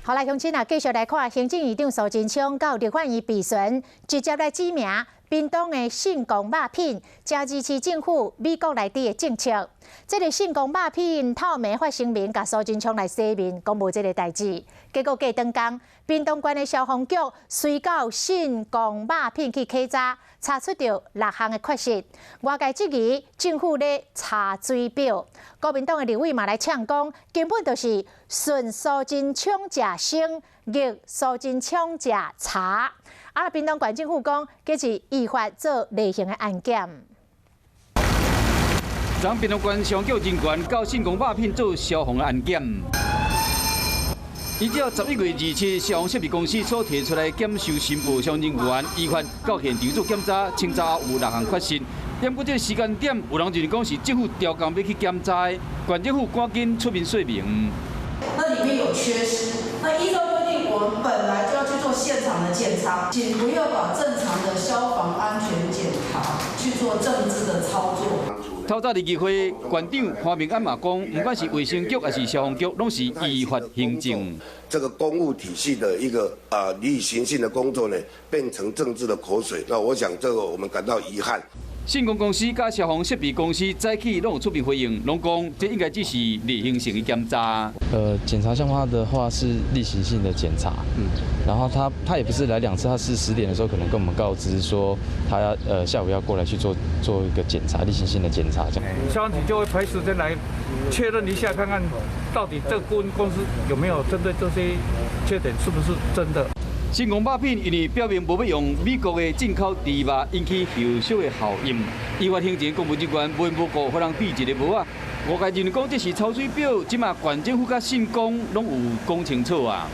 好來，鄉親啊，繼續來看行政院長蘇貞昌到立法院備詢，直接來指名屏東的信光肉品，誠支持政府美國來佇的政策。這个信光肉品透暝發聲明，共蘇貞昌來洗面，講無這个代誌。結果過轉工，屏東縣的消防局隨到信光肉品去稽查，查出著六項的缺失。外界質疑政府咧查水表，國民黨的立委嘛來嗆講，根本就是順蘇貞昌食生，逆蘇貞昌食柴。啊，屏東縣政府講，這是依法做例行的安檢。昨屏東縣消防局人員到信光肉品做消防安檢，依照11月27消防設備公司所提出來檢修申報，消防人員依法到現場做檢查，清查有六項缺失。不過這个時間點，有人認為講是政府調工欲去檢查的，縣政府趕緊出面說明。那裡面有缺失，那依照規定，我們本來就要去做現場的檢查，請不要把正常的消防安全檢查去做政治的操作。透早佇議會，縣長潘孟安嘛講，毋管是衛生局抑是消防局，攏是依法行政。這個公務體系的一個例行性的工作呢，變成政治的口水，那我想這個我們感到遺憾。信光公司佮消防設備公司早起攏有出面回應，攏講這應該只是例行性的檢查。檢查項目的話是例行性的檢查，然後他也不是來兩次，他是10點的時候可能跟我們告知說他要下午要過來去做一個檢查，例行性的檢查這樣。消防局就會排時間來確認一下，看看到底這個顧問公司有沒有針對這些缺點是不是真的。信光肉品因為表明無欲用美國的進口豬肉，引起後續的效應。依法行政公務人員無緣無故予人戴一个帽仔，外界認為講這是抄水表，這馬縣政府佮信光攏有講清楚啊。